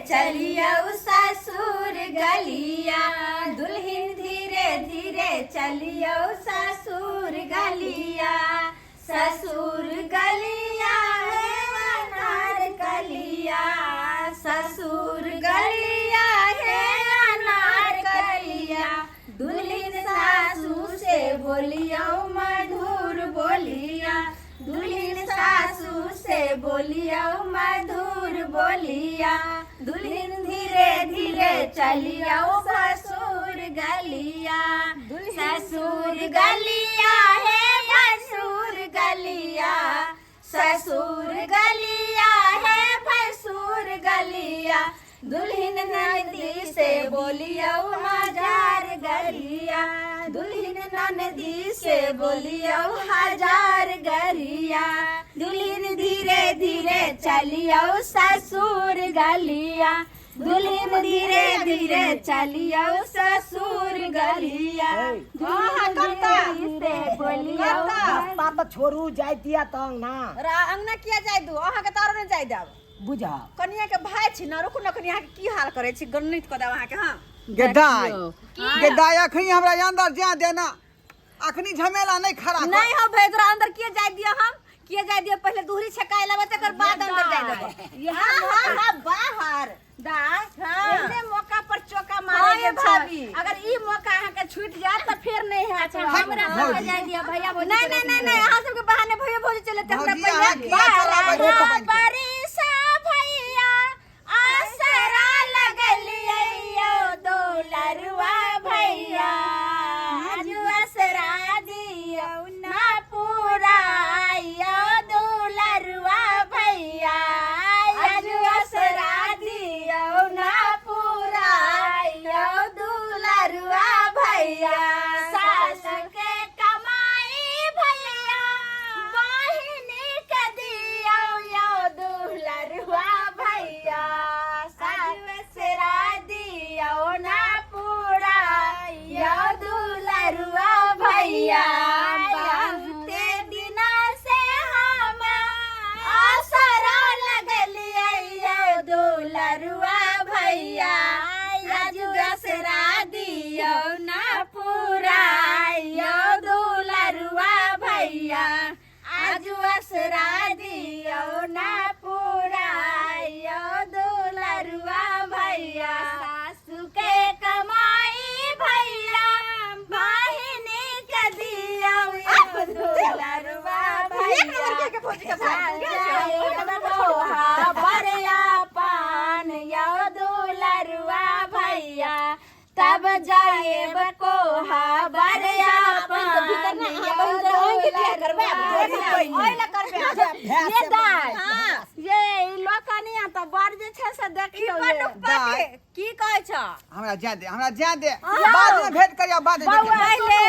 चलियौ ससुर गलिया, दुल्हिन धीरे धीरे चलियौ ससुर गलिया। ससुर गलिया हे अनार कलिया, ससुर गलिया हे अनार कलिया। दुल्हिन सासू से बोलियौ मधुर बोलिया, दुल्हिन सासू से बोलियौ मधुर बोलिया। दुल्हिन धीरे धीरे चलियौ ससुर गलिया, ससुर गलिया हे भसुर गलिया, ससुर गलिया हे भसुर गलिया। दुल्हिन ननदी से बोलियौ हजार गरिया, दुल्हिन ननदी से बोलियौ हजार गरिया। दुल्हिन धीरे धीरे चलियौ ससुर गलिया, दुल्हिन धीरे धीरे चलियौ ससुर गलिया। दुल्हिन धीरे से बोलियौ। रास्ता तऽ छोड़ू, जाय दिया तऽ अंगना। अंगना किया जाय दू? अहाँके तऽ आरो नहि जाय देब। बुझा कनिया के भाई छी न, रुकू न कनिया के की हाल करे छी, गणित कऽ देब अहाँके। हाँ गेदाय गेदाय, अखनी हमरा अंदर जा देना, अखनी झमेला नहीं खड़ा कर। नहीं हो भाई, तोरा अंदर किए जाय दिया हम? किए जाय दिया? पहले दूरी छकाय लेबै तकर बाद अंदर जाय देबै। यहाँ हाँ, हाँ, बाहर दाय। हाँ। एहने मौका पर चौका हाँ, मारे ये के छै। भाभी। अगर ई मौका अहाँ के छूट जात त फेर नहीं हैत। हमरा भौजी। सबके जाय दिया भैया भौजी। नहीं नहीं नहीं नहीं, अहाँ सबके बहाने भैया भौजी चले ते हमरा भौजी, अहाँ पहले किया चलाबै छी बारह बहिन के? बरिसा भैया आसरा लगलियै यौ दुलरुआ भैया, आजु आसरा दियौ ना पूरा यौ दुलरुआ भैया, आजु आसरा दियौ ना पूरा यौ दुलरुआ भैया। सास के कमाई भैया बहिनी के दियौ यौ दुलरुआ भैया, सास आसरा दियौ ना पूरा यौ दुलरुआ भैया। बहुते दिना से हम आसरा लगलियै यौ दुलरुआ भैया, आजु आसरा दियौ ना पूरा यौ दुलरुआ भैया, आजु आसरा दियौ ना पूरा यौ दुलरुआ भैया। सासू के कमाई भैया बहिनी के दियौ यौ दुलरुआ भैया, बरिया पान यौ दुलरुआ भैया, तब जाएब कोहा बरिया पान यौ दुलरुआ। ये दाय ये ई लोकनिया तऽ बड़ जे छै से देखियौ ये। दाय की कहै छ? हमरा जा दे, हमरा जा दे, बाद में भेंट करिया, बाद में भेंट बौआ करिया। पहिले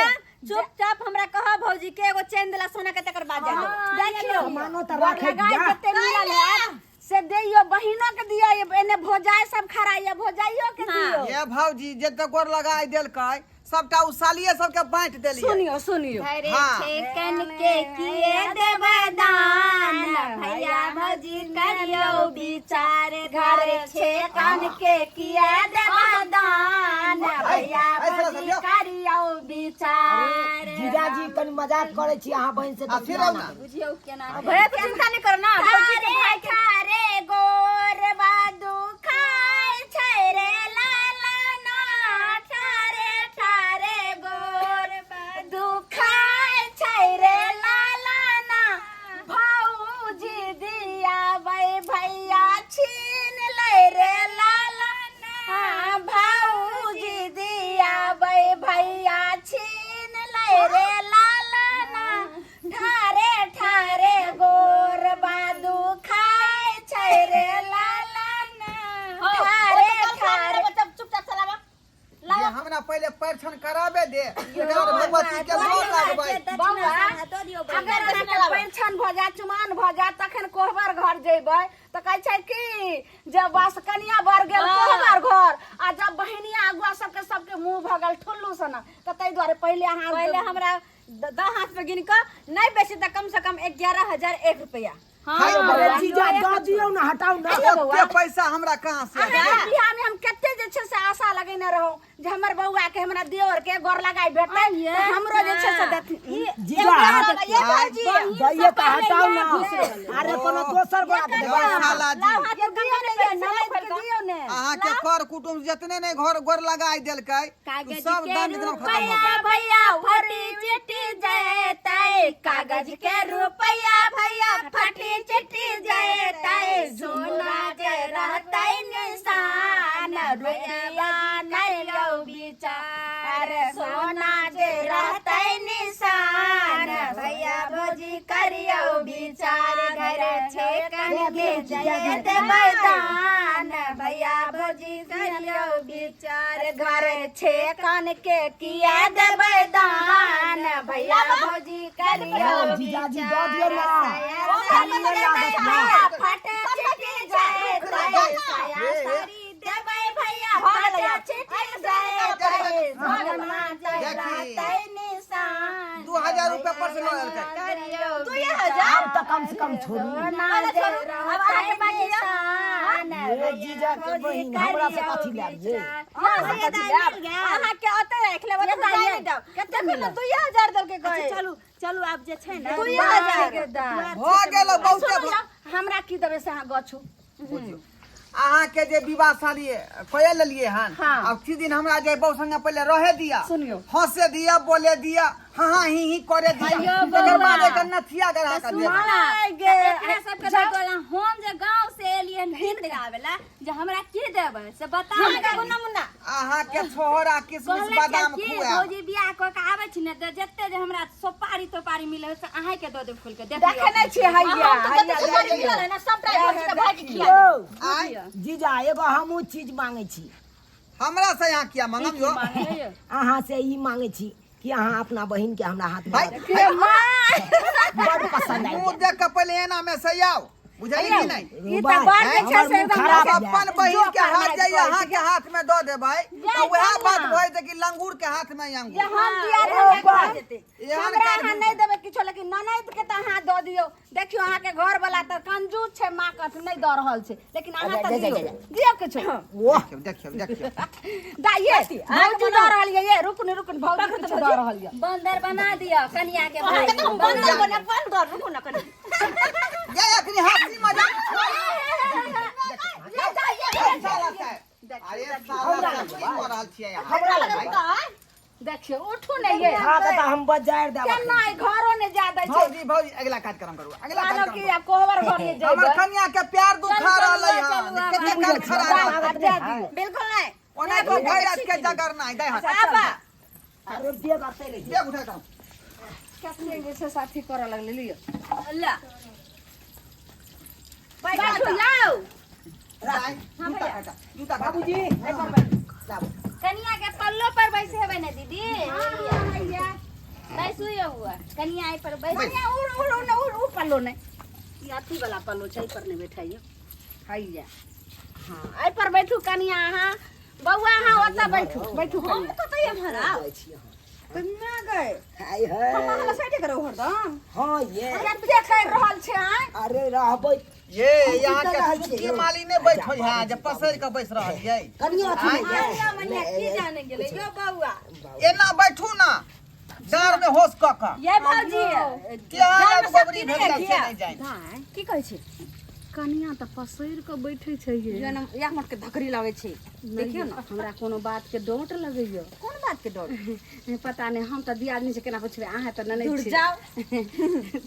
चुपचाप हमरा कह भौजी के एगो चेन देला सोना के, तकर बाद जा देब। देखियौ सामानो तऽ गोर राखै लगाय दिया। जते मिलल हैत से दियौ, बहिनो के दियौ, एने भौजाई सब खड़ा ये, भौजाइयो के दियौ। ये भौजी जते गोर लगाय देलकै सबटा उ सालिये सबके बांटि देलियै। सुनियो सुनियो। घरे हाँ। छेकन के किए देबै दान भैया भौजी करियौ विचार, घर छेकन के किए देबै दान भैया भौजी करियौ विचार। जीजाजी कनि मजाक करै छी अहाँ बहिन से। आ फिर आउ ना। बुझियौ केना। भैया के चिंता नहीं करो ना, भौजी के भाई के ठारे गोर बादू खाय छै रे लाला ना, ठारे ठारे गोर बादू खाय छै रे लाला ना, भौजी दियाबै भैया छीन लै रे लाला ना, भौजी दियाबै भैया छीन लै रे लाला ना, ठारे ठारे गोर बादू खाय छै रे लाला ना, ठारे ठारे। चुपचाप चलावा। ये हमरा पहिले परिछन कराबे दे, तकर बाद भगवती के गोर लगबै। बौआ, अगर अहाँके परिछन भऽ जायत, चुमान भऽ जायत, तखन कोहबर घर जेबै तऽ कहै छै कि जे बस कनिया बर गेल कोहबर घर, आ जब बहिनिया अगुआ सबके सबके मुँह भऽ गेल ठुल्लू सनक, तऽ ताहि दुआरे पहिले अहाँ पहिले हमरा दह हाथ पे गिन कऽ नहीं बेसी तऽ कम से कम 11,001 रुपया। हाय, अरे जीजा दऽ दियौ ने हटाउ ने ओते पैसा हमरा कहाँ से अहाँके बियाह में हम कते जे छै से आशा लगेने रहौ जे हमर बौआ के हमरा देवर के गोर लगाई भेटतै तऽ हमरो जे छै से देथिन। जीजा ये भौजी दैये तऽ हटाउ ने अरे कोनो दोसर गोरा के देबै यौ साला जी लाउ हाथ दियौ ने ये ननैद के दियौ ने अहाँके कर कुटुम्ब जितने ने घर गोर लगाई देलकै उ कागज सब के दंड एकदम खत्म हो रुपया गेल। भैया फटी चिट्टी जयतै कागज के रुपया भैया फटी चिट्टी जयतै सोना जे रहतै निशान रुपया नहीं लौ विचार सोना जे रहतै निशान भैया भौजी करियौ विचार घर छै कनके जय देबै दान भैया भौजी करियौ विचार घर छे कान के किया देबै दान भैया भौजी करियौ जीजा जी दऽ दियौ ने भैया फटे चिटी जयतै साया साड़ी देबै भैया फटे चिटी जयतै सोना जे रहतै निशान 2000 रुपया पर से लऽ लेलकै करियौ आब तऽ कम से कम छोड़ू सोना जे रहतै निशान ये जीजा के बहिन हमरा से कथी लायब ये अहाँके ओतै राखि लेब ओतऽ जाय नहि देब कते मिलल 2000 देलकै अच्छा चलू चलू आब जे छै ने 2000 भऽ गेल बहुते सुनू हमरा की देबै से अहाँ गछू बुझियौ अहाँके जे विवाह शादी कए लेलिए हन हाँ। अब किछु दिन हमरा जे बहु संगे पहिले रहे दिया सुनियौ। हंसे दिया बोले दिया हाँ हाँ ही ही करे दिया अयो तकर बाद बौआ। एकर नथिया गढ़ा के देब आइ गे एकरा सबके तऽ कहला हम जे गांव से एलियै हन गीत गावेला जे हमरा की देबै से बता मुन्ना मुन्ना अहाँके छोहरा किशमिश कहले बादाम कि खुआएब भौजी बियाह कऽ के आबै छी ने तऽ जते जे हमरा सोपारी तोपारी मिले से अहाँके दऽ देब खोलि के देखियौ देखे नहि छियै हैया हम तऽ जते हैया सुपारी मिलल है ना सबटा भौजी के भाई के खिया यौ आय जीजा एगो हमहूँ चीज मांगै छी हमरा से यहाँ किया मंगम यो अहाँ से ई मांगै छी कि अहाँ अपना बहिन के हमरा हाथ में भाई दऽ दिअ। बड़ पसंद आबि मुंह देख के पहिले एना में से आउ बुझलियै कि नहीं गेल। ई तऽ बड़ जे छै हमर से मुँह एकदम खराब आब यऽ। अपन बहिन के हाथ जाइए अहाँ के हाथ में दऽ देबै तऽ वएह बात भऽ जेतै कि लंगूर के हाथ में जे अंगूर हम दिया हमरा बा। एहन हमरा काज अहाँ नहि देबै किछो लेकिन ननैद के तऽ अहाँ दऽ दियौ देखियौ अहाँके घर वाला तऽ कंजूस छै माँ कथ नहि दऽ रहल छै लेकिन अहाँ जा, तऽ जा, दियौ जा, जा। दियौ किछो वाह देखियौ देखियौ देखियौ दा ये भौजी दऽ रहल ये ये रुकू ने रुकू ने भौजी किछो दऽ रहल ये बंदर बना दिअ कनिया के भाई अहाँके तऽ हम बंदर बना बंदर रुकू ना कनी ये अखनी हंसी मजाक साला साहब अरे साला साहब की कऽ रहल छियै अहाँ हमरा लग देखियौ उठू ने ये खा के तऽ हम बजार देब केना ई घरो ने जा दै छै भौजी भौजी अगिला कार्यक्रम करू अगिला कहलहुँ कार्यक्रम कि करू। आब कोहबर घर ने हमर जेबै कनिया के प्यार दुखा रहल है कते काल खड़ा रहल आब जा दियौ बिल्कुल नहीं ओना तो भरि रात के जगर नहीं दे हाथ आबा अरे बेग अतै रहै बेग उठा कऽ कते जे छै साथी करऽ लगलै लिअ ला बैठू लाउ दाइ, जूता खटा जूता खटा बाबूजी कनिया के पल्लो पर बैसे हेबै ने दीदी बैसू यौ हुआ कनिया एहि पर बैस कनिया उड़ उड़ उड़ उड़ उ पल्लो नहि ई अथी वाला पल्लो छै एहि पर नहि बैठाइयो हैया हाँ एहि पर बैठू कनिया अहाँ बौआ अहाँ ओतऽ बैठू बैठू हम कनिया कतऽ एम्हर आउ जाइ छी अहाँ। कन्या गए हाय हाय हम अहाँ साइड करू हरदम हाँ ये कते करि रहल छै आँय अरे रहबै ये यहाँ की के कर रहल छियै चुटकी यौ? माली नहि बैठो है जे पसरि के बैस रहल ये कनियो अथी नहि कनिया मनिया की जाने गेलै यो बौआ एना बैठू ना डाँर में होश कऽ कऽ ये भौजी केहन डाँरमे गोबरी शक्ति भेट नहि जाइ छै है नहि जानि की कहै छै कनिया तऽ पसरि कऽ बैठै छै ये जेना या मोट के धकरी लगै छै देखियौ ने हमरा कोनो बात के डोट लगैया कोन बात के डर पता नहि हम तऽ दियादनी से केना पुछबै अहाँ तऽ ननैद दूर छी जाओ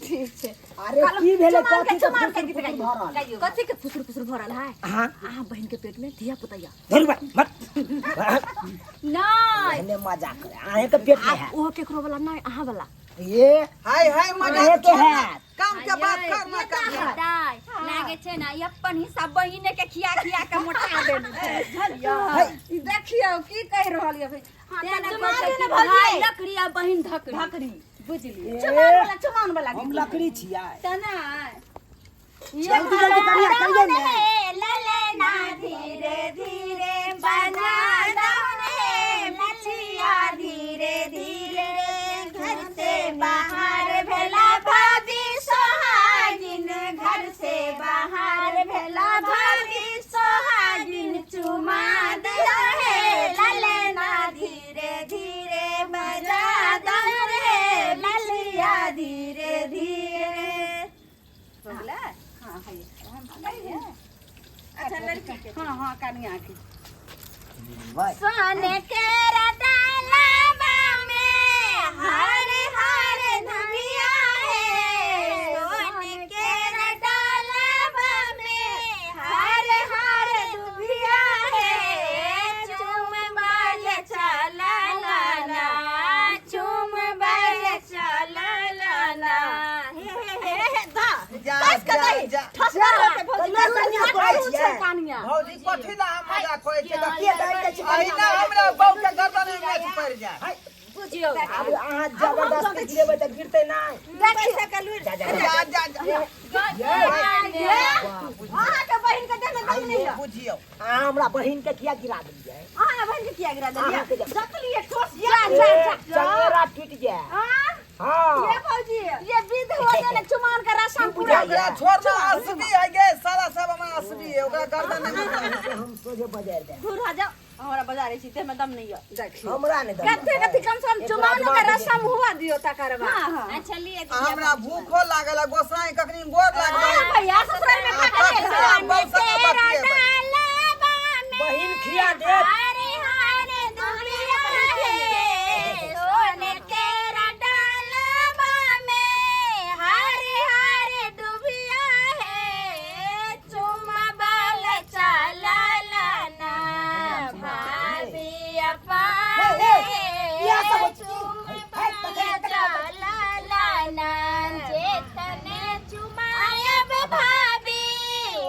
ठीक छै अरे की भेलै चुमार के कथी के चुमार के फुसुर गीत फुसुर गाइयो भऽ रहल गाइयो कथी के फुसुर फुसुर भऽ रहल है हाँ अहाँ बहिन के पेट में धिया पुता या धरू बा मत नहि एहने मजाक करे अहें के पेट में है ओहो केकरो वाला नहीं अहाँ वाला ये हाय हाय अहें मजाक के है काम के बात कर ना काम के बात। दाय लागे छै ने ई अपन हिस्सा बहिने के खिया खिया के मोटा देने छै बुझलियै ई देखियौ की कहि रहल यऽ भाई हाँ तें तेना ने कहै कहै छै छै कि कि भाई भाई लकड़ी आ बहिन धकड़ी धकड़ी बुझलियै चुमान वाला चुमान वाला हम लकड़ी छियै तेना जल्दी जल्दी कनिया करियौ ने ललना धीरे धीरे बना दो रे बिछिया धीरे धीरे घर से बाहर भेला भाभी सोहागिन घर अच्छा लड़की के। हाँ हाँ, कनिया के। सोने के रडालाबा में हरे हरे धनिया है, सोने के रडालाबा में हरे हरे दुभिया है। चुम बाज चला लाना, चुम बाज चला लाना। हे हे हे हे दा जा कस के जा दही जा। ठस कर भौजी। कहिया कनिया कहै करू छै छियै? कनिया। भौजी कथी ला हम मजाक करै छियै? किया दही दै छी? अहिना हमरा बहू के गर्दन में मेच पड़ि जाय। हाय, बुझियौ आब अहाँ जबरदस्ती गिरेबै तऽ गिरतै नहि। देखियौ के लुरि जा जा जा जा जा। अहाँके बहिन के देह में दम नहीं है। बुझियौ। अहाँ हमरा बहिन के किया गिरा देलियै? अहाँ बहिन के किया गिरा देलियै? अहाँके जब- जतलियै ठोस जा जा जा। चंगेरा टूटि जाय। हाँ हाँ ये भौजी, ये विध हो जाए ना, चुमान का रसम पूरा। ओकरा छोड़ ना, असबी है गे साला, सब हमरा असबी है, ओकरा गर्दन में अहाँके हम सोझे बजारि देब। दूर हो जाओ, हमरा बजा रही छी, देह में दम नहीं है। देखियौ हमरा नहि दम। कथी कथी, कम से कम चुमान का रसम हुआ दियो तकर बाद। हाँ हाँ, अच्छा लिए। हमरा भूखो लागल है, गोसाई कखनी गोर लागल। हाँ भैया, ससुराल में खा के गेल आ, हन। बहू संगे बतियेबै। बहिन खिया देत। हरे हरे दुनिया है, सोने के रडालबा में हरे हरे दुबिया है। चुमा बाल चला लाना भाभी अपाने, चुम बाल चला लाना। जेतने चुमायब भाभी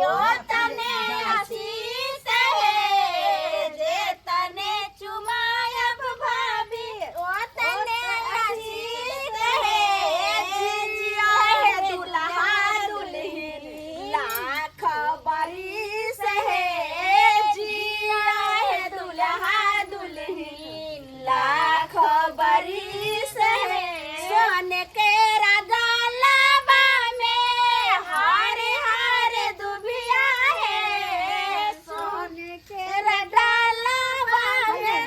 ओतने आशीष है, जेतने चुमायब भाभी ओतने आशीष है। जिया है दुल्हा दुल्हिन लाख बरिस है, जिया है दुल्हा दुल्हिन लाख बरिस है। सोने के रडालबा में हरे हरे दुबिया है, सोने के रडालबा में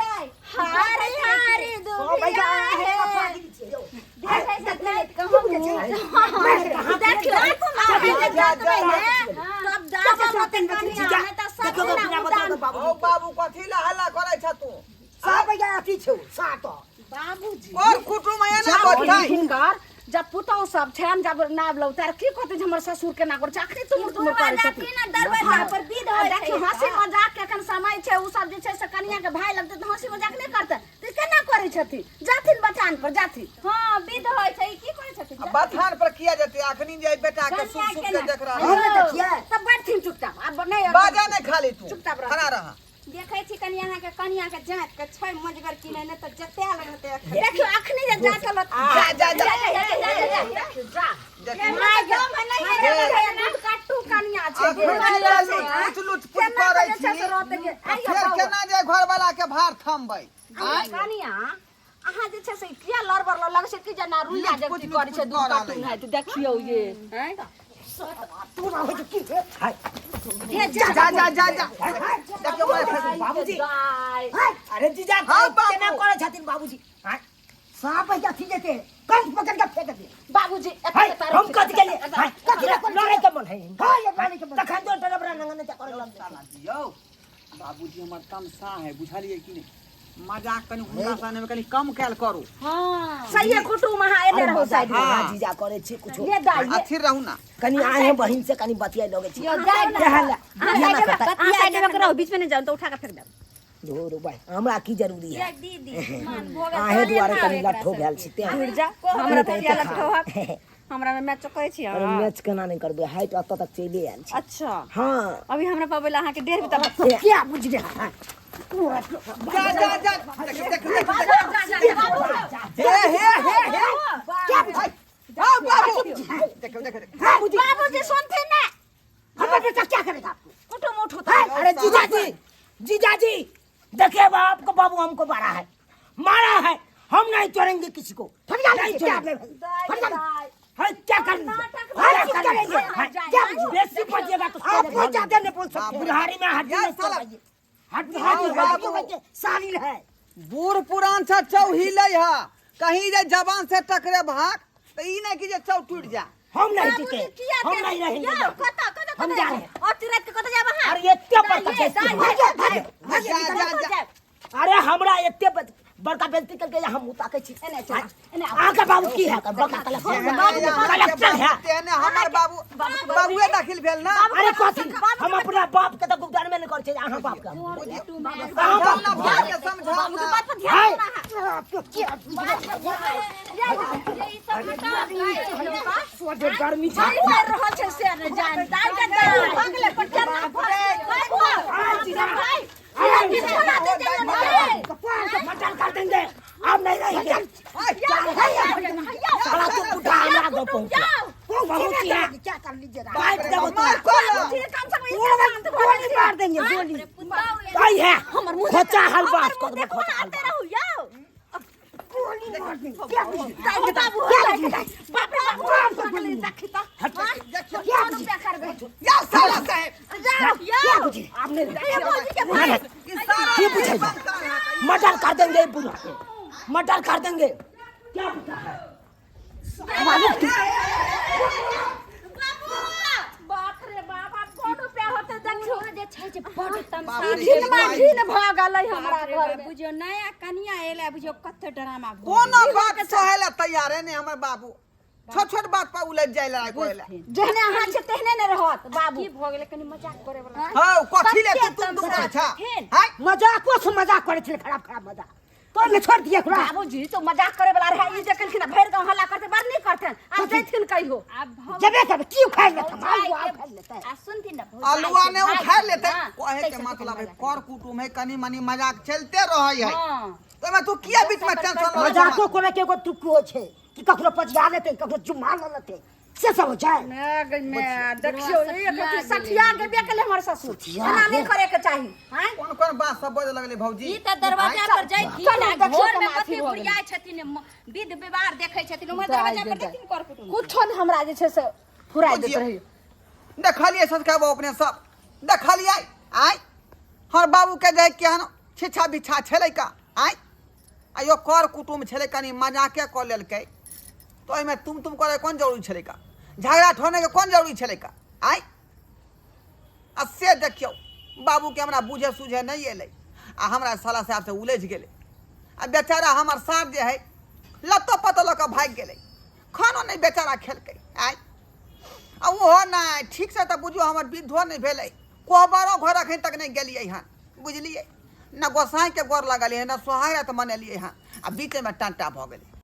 हरे हरे दुबिया है। देखियौ अभी जे जतबै ने तब दादा मत कनिया नहि तऽ सब देखियौ दिना बिना उदान। मतलब के बाबू ओ बाबू, कथी ला हल्ला करै छ तू? सब अथी छौ सात। बाबूजी और कुटुम एना जब बैठै। हिनकर जब पुतहु सब छनि, जब नाव लौ तर की कहते जे हमर ससुर केना करै छै, अखनी तुमुर तुमुर करै छथिन। ना दरवाजा पर विध आ होइ छै। देखियौ, हंसी मजाक के एखन समय छै। ओ सब जे छै से कनिया के भाय लगतै तऽ हंसी मजाक नहि करतै तऽ केना करै छथिन? जाथिन बचान पर जाथिन। हाँ, विध होइ छै। ई की करै छथिन? आ बथान पर किया जेतै? अखनी जे बेटा के सुख सुख के देख रहल। हम नहि देखियै। तब बैठथिन चुपचाप, आब नहि। बाजा नहि खाली तू। चुपचाप रह। खड़ा रह। देखै छी कनि अहाँके कनिया के जाँत के छै मजगर कि नहि, नहि तऽ जते लगतै एखन। देखियौ, अखनी जे जा चलत। जा जा जा। जा। देखियौ। माय गे, दूध कट्टू कनिया छै। अखनी जे लुच लुच पुच केना करै के जे छै छी से रहतै के? आ फेर केना जे घरवाला के भार थमबै? कनिया, अहाँ जे छै से किया लड़बड़ लगै छै कि जेना रुइया लुच जगती पुच करै छै? लुच दूध कऽ कट्टू रहलै। है तऽ देखियौ ये। तोरा होइ छै की हे? हाय। जा जा जा जा जा, देखियौ मार फेंक। बाबूजी। दाइ। हाय, अरे जीजा। हाँ, बाबू। केना करै छथिन बाबूजी? हाय, साँप है अथी जेते कंठ पकड़ के फेंक दे। बाबूजी। हाय, हम कथी के लिए? हाय, कथी ला लड़ाई के मन है? हाय, लड़ाई के मन तखन जो डरबरा नंगन करे लगतै। साला दियौ बाबूजी, हमर तमसा है, बुझलियै कि नहि? मजाक कनि हुनका सामने में कनि कम कैल करू। सही कुटुम, अहाँ एने रहू साइड में। हाँ जीजा, करै छी कुछो। ये दाइ ये। अथिर रहू ना। कनि आहे बहिन से कनि बतियाइ लगै छी। यौ, जाय ना। टहल। अहाँ साइड में, अहाँ साइड में रहू, बीच में नहीं जाऊ तो उठा के फेंक देब। धोर भाई, हमरा की जरूरी है? दीदी मान भऽ गेल। आहे दुआरे कनि लट्ठो भेल छी तें। दूर जा, हमरा किया लट्ठो हक? हमरा में मैच करै छी अरे अहाँ? मैच केना नहि करबै? हाइट एतऽ तक चलि आयल छी। अच्छा। हाँ। अभी हमरा पाबै अहाँके 1.5 बीता। क्या बुझ रहा है? जा जा जा, देख देख देख देख, हे हे हे हे, क्या बुझ? हाँ बाबू, देखो देखो देखो। बाबूजी सुनथिन ना। हमर बेटा क्या करेगा आपको? कुटुम उठू। है? अरे जीजाजी, जीजाजी देखिए, आपको बाबू हमको मारा है, मारा है। हम नहीं छोड़ेंगे किसी को, नहीं छोड़ेंगे। है, क्या करेंगे? क्या करेंगे? है, क्या बेसी बजेगा तो आपको ज्यादा नहीं बोल सकते। बुढ़ारी में हड्डी यार नहीं साला। चल, हड्डी हड्डी बाबू। हड्डी सालिल है। बूढ़ पुरान से चौ हिले है, कहीं जे जबान से टकरे भाग तऽ ई नहि कि जे चौ टूटि जा। हम नहीं टिके, हम नहीं रहेंगे। यौ, कतऽ कतऽ? हम जा रहे हैं। अति रात के कतऽ जाब अहाँ? अरे ये बड़का बेइज्जती भागिए, भागिए, भागिए, जा, जा, जा। अरे हमरा एते बड़का बेइज्जती करके हम मुँह ताकै छी। एने चला, एने आउ। अहाँके बाबू की है? बड़का कलेक्टर, कलेक्टर है। तेहने हमर बाबू बाबुए दाखिल भेल ना। अरे कथी, हम अपना बाप के तऽ गुदान में नहीं करै छी, अहाँ बाप के। अहाँ समझाउ ना बाप भाई के, समझाउ ना। बात पर ध्यान है। देना है। सोझे गर्मी छै। की कर रहल छै से नहि जान। दाइ के दाइ भगले पर केना भगले। आय जीजा। भाई, आय की छोड़ा दे जाइए ना। मटन कर देंगे, अब नहीं रहेंगे। साला तू बुढ़ा हमरा गाँव पहुंचा बहुत ही है। क्या कर लीजिएगा? बाइक देबो तू। मार कोला। कम से कम ई शांत भऽ गोली मार देंगे गोली। आई है खोचा हलवा कर देबो, खोचा आते हलवा। रहू यौ। गोली मार देंगे। क्या बुझी? दाइ के बाबू दाइ के दाइ। बाप रे बाप, गोली देखी तऽ। देखियौ। क्या कोन बुझी? रुपया करबै? या साला साहेब। जाउ क्या यौ। बुझी? आप नहीं ए भौजी के भाई। नहीं, ई सारा की बुझै? बनता है। मर्डर कर देंगे बुढ़ा के, मर्डर कर देंगे। क्या बुझा है मालूम तू? बाप रे बाप, आब कोन रुपया होतै देखियौ। जे छै जे बड तमसा। बाप रे, घिनमा घिन भऽ गेलै हमरा घर में। बुझियौ नया कनिया एलै, बुझियौ कते ड्रामा भऽ कोनो बात सहे ला तैयार है नहीं हमर बाबू। छोट छोट बात पर उलझ जाय लड़ाई करे ला। जेहने अहाँ छै तेहने ने रहत बाबू। की भऽ गेलै, कनि मजाक करे वाला। हौ कथी ले तू तुम तुम अच्छा हाय। मजाको से मजाक करे छलै, खराब खराब मजाक तो ने छोड़ दिए ओकरा। बाबूजी तो मजाक करे वाला रहे, ई जे कहलखिन भरि गाँव हल्ला करते, बड़ नीक करतन आब जैथिन कहियो। आब भौ जेबे करबै की उखाड़ि लेतै? भौजाइ आलू के- उखाड़ि लेतै। आ सुनथिन ने भौजाइ अलुआ के ने भाय उखाड़ लेते। हाँ, कहे के ताहि से मतलब है कनि कर कुटुम है, कनी मनी मजाक चलते रहे है। हाँ। तो मैं तू किया बीच में टेंशन लै छह? मजाको करे के एगो तुक होइ छै कि ककरो पजिया लेतै, ककरो जुम्मा लऽ लेतै, से सब हो जाए। देखियो एक अथी सठिया गेबे केलै हमर ससुर। एना नहि करे के चाही। आँय? कोन कोन बात सब बजऽ लगलै भौजी? ई तऽ दरवाजा पर जैथिन चलू, आ देखियौ घर में केना कथी अथी भऽ गेलै। बुढ़िया छथिन, विध व्यवहार देखै छथिन, उम्हर दरवाजा पर देखथिन कर कुटुम। कुछो ने हमरा जे छै से फुराइ दैत बुझियौ। रही। देखलियै ससुरबाबू अपने सब देखलियै। आँय हमर बाबू के जे केहन छिछा बिछा छलै का। आँय आ यो कर कुटुम छलै, कनी मजाके कऽ लेलकै तऽ ओहिमे तुम तुम करे कोन जरूरी छलै का? झगड़ा ठोने के कोन जरूरी छलै का? आँय आ से देखियौ बाबूके हमरा बुझे सुझे नहि एलै आ हमरा साला साहब से उलझि गेलै आ बेचारा हमर सार जे है लत्तो पत्तो लऽ कऽ भागि गेलै, खानो नहि बेचारा खेलकै। आँय आ ओहो नहि ठीकसँ तऽ बुझियौ हमर विधो नहि भेलै, कोहबरो घर अखन तक नहि गेलियै हन, बुझलियै न? गोसाइके गोर लगलियै न, सोहाग राति मनेलियै हन आ बीचेमे टंटा भऽ गेलै।